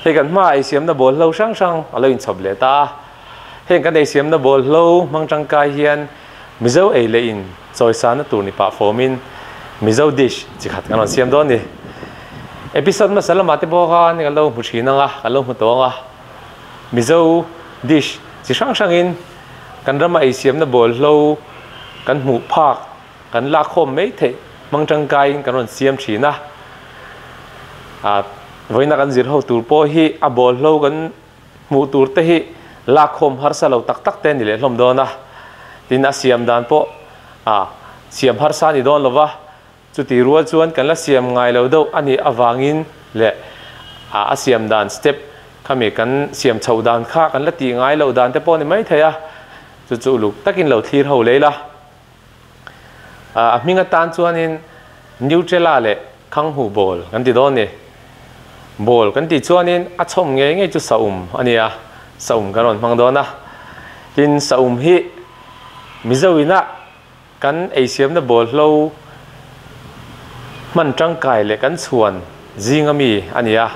Hei kan hmaah eisiamna bawlhlo hrang hrang a lo inchhawp leh ta a. Heng kan eisiamna bawlhlo hmang tangkai hian Mizo ei leh in chawisana tur ni pah fawmin Mizo dish chi khat kan rawn siam dawn ni. Episode hmasa lamah te pawh khan kan lo hmu thin ang a, kan lo hmu tawh ang a. Mizo dish chi hrang hrangin kan rama eisiamna bawlhlo kan hmuh phak kan lakkhawm mai theih hmang tangkaiin kan rawn siam thin a. Vawiina kan zir ho tur pawh hi a bawlhlo kan hmuh tur te hi lakkhawm harsa lo tak tak te a ni leh hlawm dawn a. Tin, a siam dan pawh siam harsa a ni dawn lo va, chuti rual chuan kan la siam ngai lo deuh a nih avangin leh a siam dan step khami kan siam chhoh dan kha kan la tih ngai loh dan te pawh a ni maithei a, chu chu uluk takin lo thlir ho lei la. A hming atan chuanin Nutella leh Khanghu bawl kan ti dawn ni. Bawl kan tih chuanin a chhawm ngei ngei chu saum a ni a, saum kan rawn hmang dawn a. Tin, saum hi Mizo ina kan eisiamna bawlhlo hman tangkai leh kan chhuan zinga mi a ni a,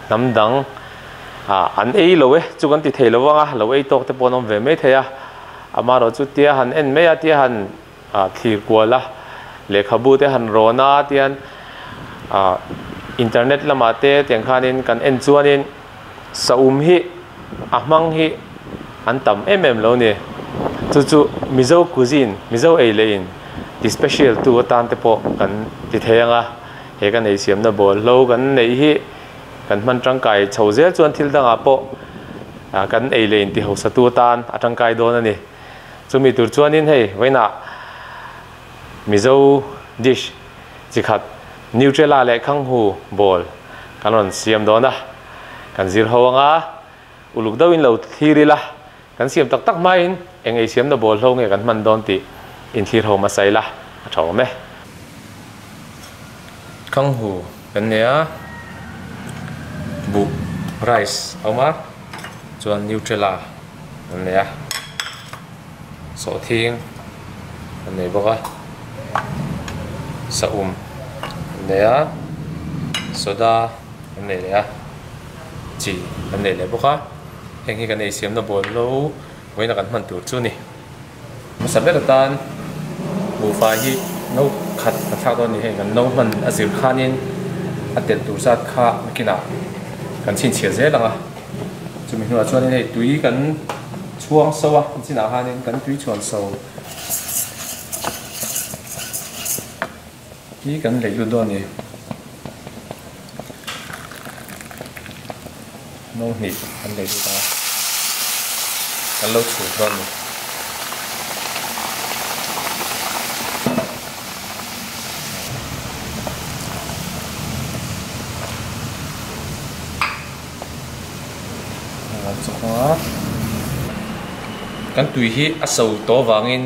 hnam dang an ei lo e chu kan ti thei lo vang a, lo ei tawk te pawh an awm ve mai thei a. Amaherawh chu tia han en mai a, tia han thlir kual a, lehkhabu te han rawn a tian internet lamah te tiang khanin kan en chuanin saum hi a hmang hi an tam em em lo ni. Chu chu Mizo cuisine, Mizo ei leh in ti special tu atan te pawh kan ti thei ang a, he kan eisiamna bawlhlo kan neih hi kan hman tangkai chho zel chuan thil dangah pawh kan ei leh in ti hausa tu atan a tangkai dawn a ni. Chumi tur chuanin hei vawiinah Mizo dish chi khat Nutella leh Khanghu bawl kan rawn siam dawn a, kan zir ho anga uluk deuhin lo thlir ila, kan siam tak tak hmain eng ei siamna bawl hlo nge kan hman dawn tih inthlir ho hmasa ila a tha awm e. Khanghu kan nei a, buh rice a awm a, chuan Nutella an nei a sawhthing an nei bawk a saum an nei a soda an nei leh a chi an nei leh bawk a heng hi kan eisiamna bawlhlo vawiina kan hman tur chu a ni hmasa ber atan buhfai hi no khat a thlak dawn a ni hei kan no hman a zir khanin a telh tur zat kha nakinah kan chhinchhiah zel ang a. Chumi hnuah chuanin hei tui kan chhuang so a, a chinah khanin kan tui chhuan so hi kan leih lut dawn a ni. No hnih kan leih lut ang a, kan lo chhut dawn a ni. Kan tui hi a so tawh avangin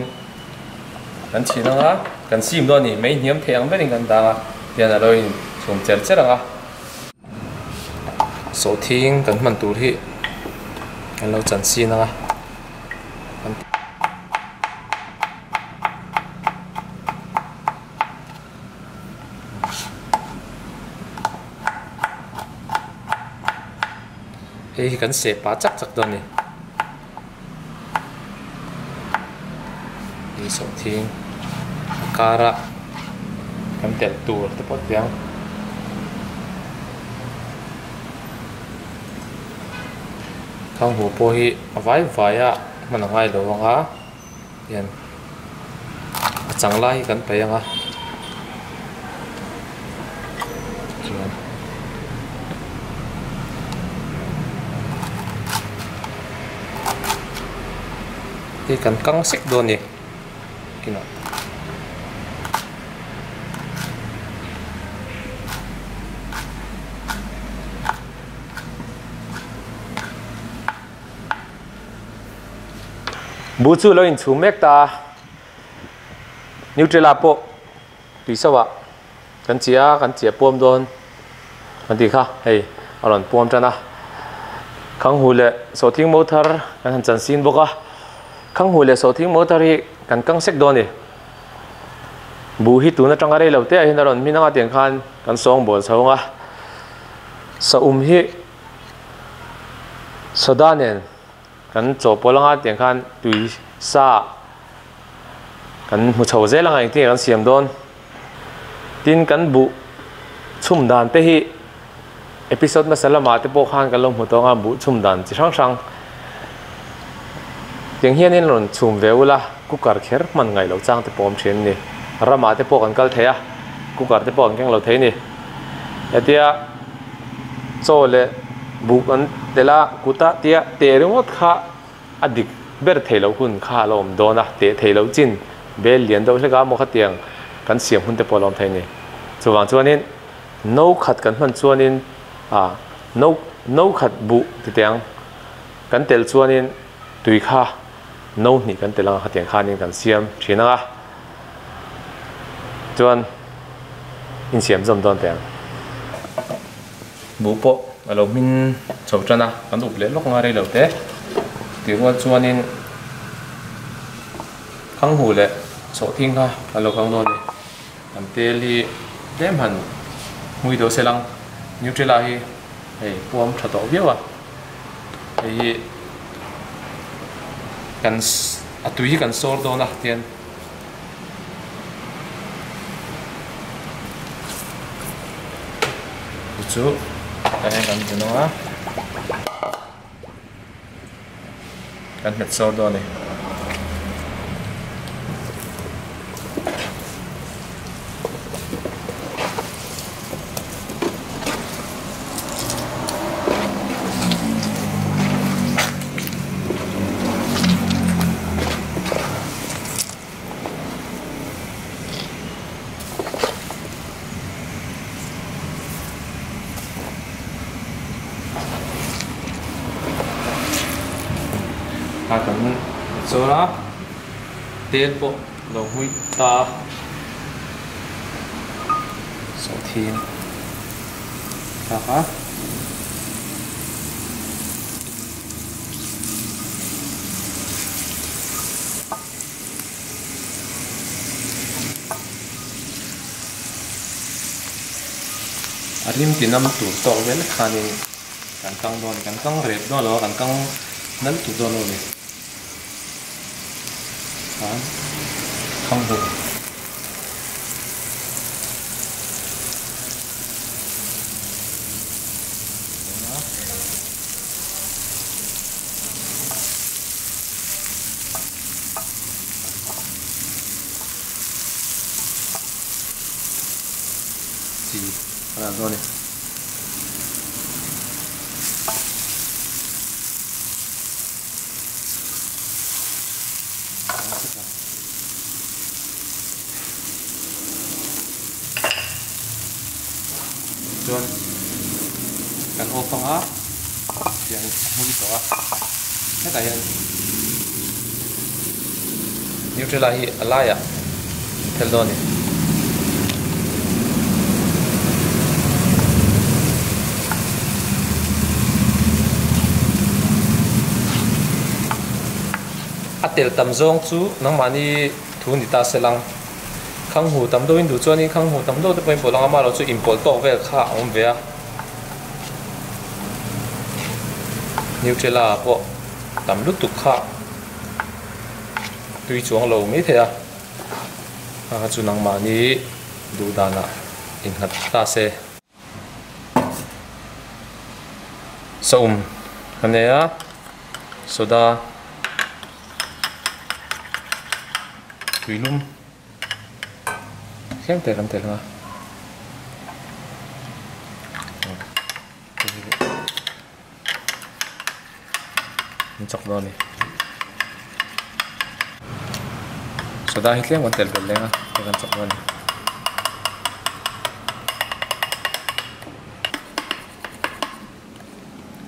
kan chhin ang a, kan sim dawn a ni. Mei hniam thei ang berin kan dang a, tihian a lo in chhum cher cher ang a. Sawhthing kan hman tur hi kan lo chan sin ang a. Hei hi kan seh pah chak chak dawn a ni ni sawhthing a kara kan telh tur te pawh tiang khanghu pawh hi a vai vai a hman a ngai lo ang a. hian a chang lai hi kan paih ang a chuan hei kan kang sek dawn a ni kinah. Bu chu lo inchhum mek ta a, Nutella pawh tui sauh ah kan chiah a, kan chiah puam dawn kan tih kha hei a rawn puam tan a, Khanghu leh sawhthing mo thar kan han chan sin bawk a, Khanghu leh sawhthing mo thar hi kan kang sek dawn a ni, Bu hi tun atanga rei lo te ah hian a rawn hmin anga tiang khan kan sawng bawl chho ang a, saum hi. Soda nen kan chawhpawlh anga tiang khan tui sa kan hmu chho zel anga engtin nge kan siam dawn. Tin kan buh chhum dan te hi episode hmasa lamah te pawh khan kan lo hmu tawng a buh chhum dan chi hrang hrang tiang hianin rawn chhum ve ula cooker kher hman ngaih loh chang te pawh awm thin a ni. Ramah te pawh kan kal thei a cooker te pawh kan keng lo thei a ni. Hetia chaw leh buh kan tel a kut a tia teh ringawt kha a dik ber thei loh hun kha a lo awm dawn a, teh thei loh chin bel lian deuh hlek a maw khatiang kan siam hun te pawh a lo awm thei a ni. Chuvang chuanin no khat kan hman chuanin ah no no khat buh ti teh ang kan telh chuanin tui kha no hnih kan telh ang a khatiang khanin kan siam thin ang a chuan insiam zawm dawn teh ang. Buh pawh a lo hmin chho tan a, kan up leh lawk nga rei lo te. Tih rual chuanin Khanghu leh Sawhthing kha a lo kang dawn a ni. Kan tel hi tlem han hmui deuh se lang Nutella hi hei puam tha tawh viau a, hei hi kan a tui hi kan sawr dawn a tian. Chu chu tah hian kan hmu nawng a kan hmet sawr dawn a ni. A kan chawl a tel pawh lo hmuih ta a sawhthing thlak a. A rim ti nam tur tawk vel khanin kan kang dawn a ni kan kang rep dawn lo a kan kang nal tur dawn lo a ni khan khang hu. Chi a dah dawn a ni. Chuan kan off ang a tiang a hmun tawh a hetah hian Nutella hi a laiah an phel dawn a ni. A tel tam zawng chu nangmahni thu ni ta se lang. Khanghu tam deuhin duh chuanin khanghu tam deuh te pawhin pawlh ang a, amaherawh chu inpawlh tawk vel kha a awm ve a. Nutella pawh tam lutuk kha tui chuang lo mai thei a, a kha chu nangmahni duh danah innghat ta se. Saum a nei a, soda. Tui lum tlem te kan telh a an chak dawn a ni soda hi tlem kan telh belh leng a hei kan chak dawn a ni.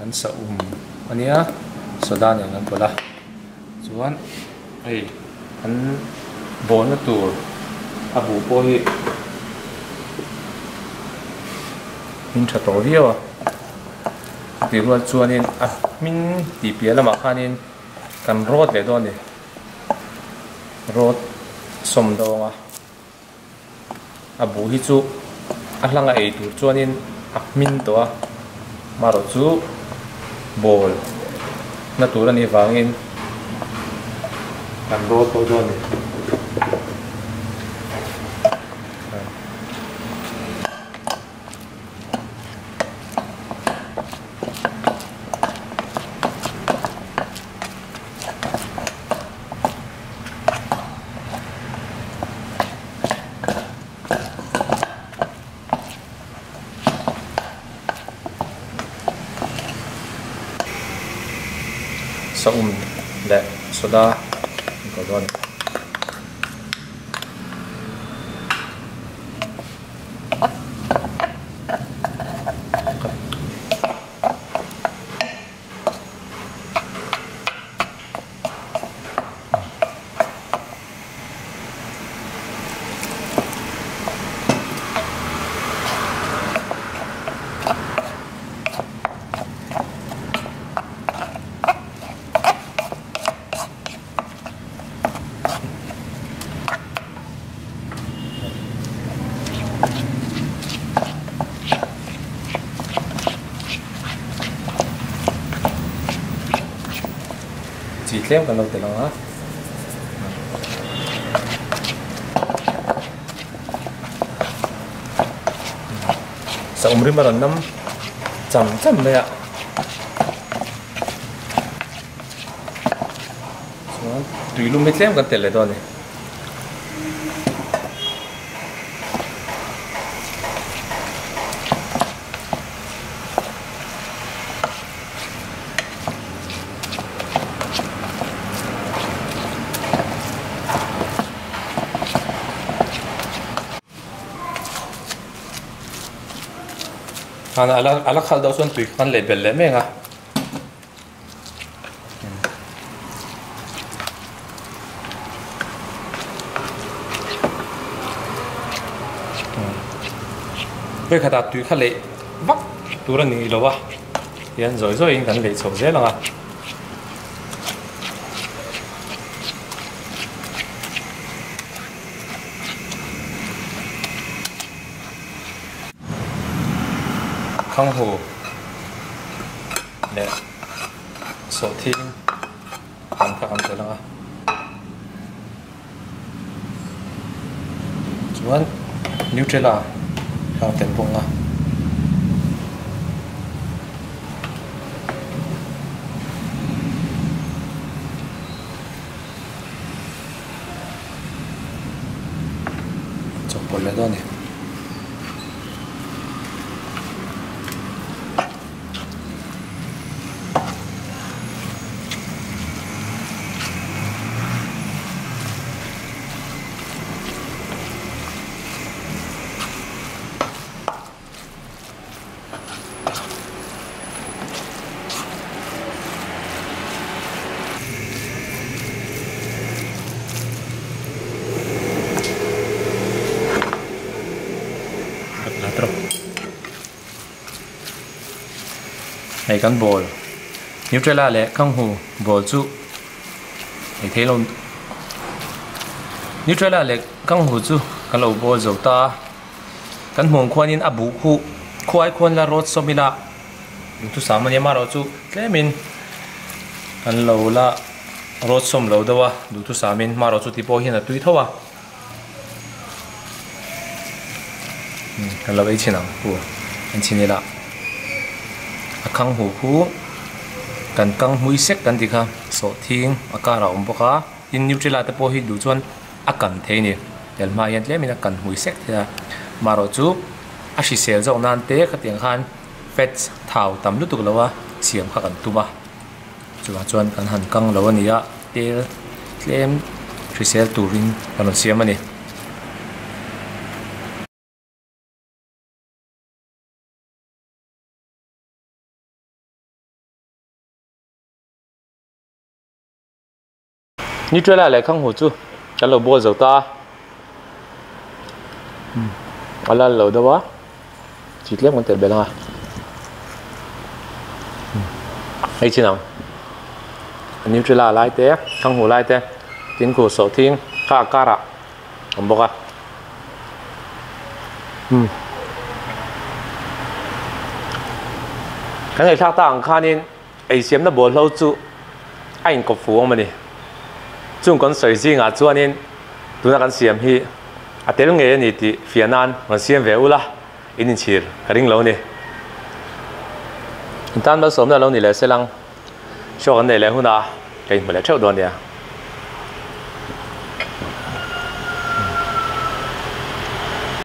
An sa um a nia soda nen an pawlh a chuan hei an bawhna tur a buh pawh hi hmin tha tawh viau a chutih rual chuanin a hmin tih piah lamah khanin kan rawt leh dawn a ni rawt sawm dawng a. A buh hi chu a hlanga ei tur chuanin a hmin tawh a, marawh chu ball na tur a nih vangin kan rawt tawh dawn a ni. Saum leh soda an kal dawn a ni. Chi tlem kan lo tel ang a. Saum rim a rawn nam cham cham mai a. Chuan tui lum hi tlem kan tel leh dawn a ni. A la khalh deuh chuan tui kha kan leh belh leh mek a. Vekhatah tui kha leh vak tur a ni lo a, tihian zawi zawiin kan leh chho zel ang a. Khanghu leh sawhthing tam tak an tel ang a chuan nutrela a tel bawk ang a. Chawhpawlh leh dawn a ni. Hei kan bawl Nutrela leh Khanghu bawl chu ei thei lo Nutrela leh Khanghu chu kan lo bawl zo ta a kan hmuh ang khuanin a buh khuh khuai khuan la rawt sawm ila duhthusam ania amaherawhchu tlemin kan lo la rawt sawm lo deuh a duhthusamin amaherawhchu ti pawh hian a tui tho a. Kan lo ei chhin ang pu an chhin ila a khang hu khu kan kang hmui sek kan tih kha sawhthing a karah a awm bawk a tin nutella te pawh hi duh chuan a kan thei a ni tel hma hian tlemin a kan hmui sek thei a marawh chu a hrisel zawk nan te khatiang khan fats thau tam lutuk lo a siam kha kan tum a. Chuvang chuan kan han kang lo a ni a, tel tlem hrisel turin kan rawn siam a ni. Nutrela leh Khanghu chu kan lo bawl zo ta a, a lal lo deuh a. Chi tlem kan tel belh ang a hei chin ang a nutrela lai te thanghu lai te tin khu sawhthing kha a karah a awm bawk a umm kan ngaihthlak tak ang khanin ei siamna bawlhlo chu. a inkawp fu awm a ni. Chung kan sawi zingah chuanin tuna kan siam hi a tel ngei a ni tih fiah nan rawn siam ve ula in inchhir ka ring lo a ni. In tan malsawmna lo ni leh se lang show kan neih leh hunah ka inhmu leh theuh dawn nia.